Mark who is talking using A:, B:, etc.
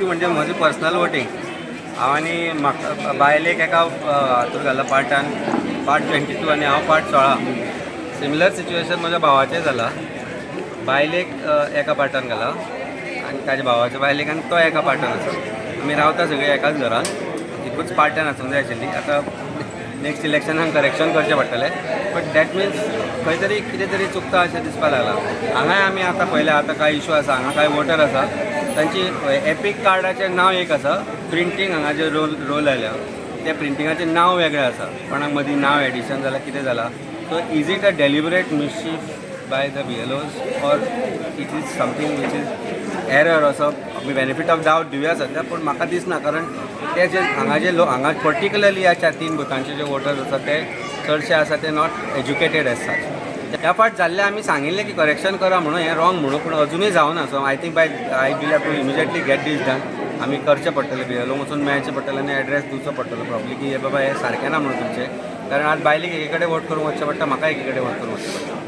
A: Issue म्हणजे म्हजें personal voting. हांव आनी म्हाका बायलेक एका हातूंत घाला पार्टान, पार्ट 22 आनी हांव पार्ट 16. सिमिलर सिच्युएशन म्हज्या भावाचें जाला. बायलेक एका पार्टान घाला आनी ताच्या भावाच्या बायलेक आनी तो एका पार्टान आसा. आमी रावता सगळीं एकाच घरान, एकूच पार्टान आसूंक जाय आशिल्ली. आतां नेक्स्ट इलेक्शनाक करेक्शन करचें पडटलें, बट that mince खंय तरी कितें तरी चुकता अशें दिसपाक लागलां. हांगाय आमी आतां पळयलें, आतां कांय इशू आसा. हांगा कांय वोटर आसा, तांची एपीक कार्डाचें नांव एक आसा, प्रिंटींग हांगा जे रोल रोल आयल्या त्या प्रिंटिंगाचें नांव वेगळें आसा. कोणाक मदीं नांव एडिशन जालां, कितें जालां. So is it a deliberate mischief by the BLOs or it is something which is error? असो आमी बेनिफीट ऑफ डावट दिवया सद्या, पूण म्हाका दिसना, कारण ते जे हांगा जे लोक, हांगा पर्टिक्युलरली ह्या चार तीन बुथांचे जे वोटर्स आसा, ते चडशे आसा ते not educated आसतात. ह्या फावट जाल्ले आमी सांगिल्लें की करेक्शन करा म्हणून, हें रॉंग म्हणून, पूण अजुनूय जावना. So I think by I will have to immediately get this done. आमी करचें पडटलें, बीएलओ वचून मेळचें पडटलें आनी एड्रेस दिवचो पडटलो प्रॉब्ली की हे बाबा, हें सारकें ना म्हणून तुमचें, कारण आज बायलेक एकी कडेन वोट करूंक वचचें पडटा, म्हाका एकी कडेन वोट करूंक वचचें पडटा.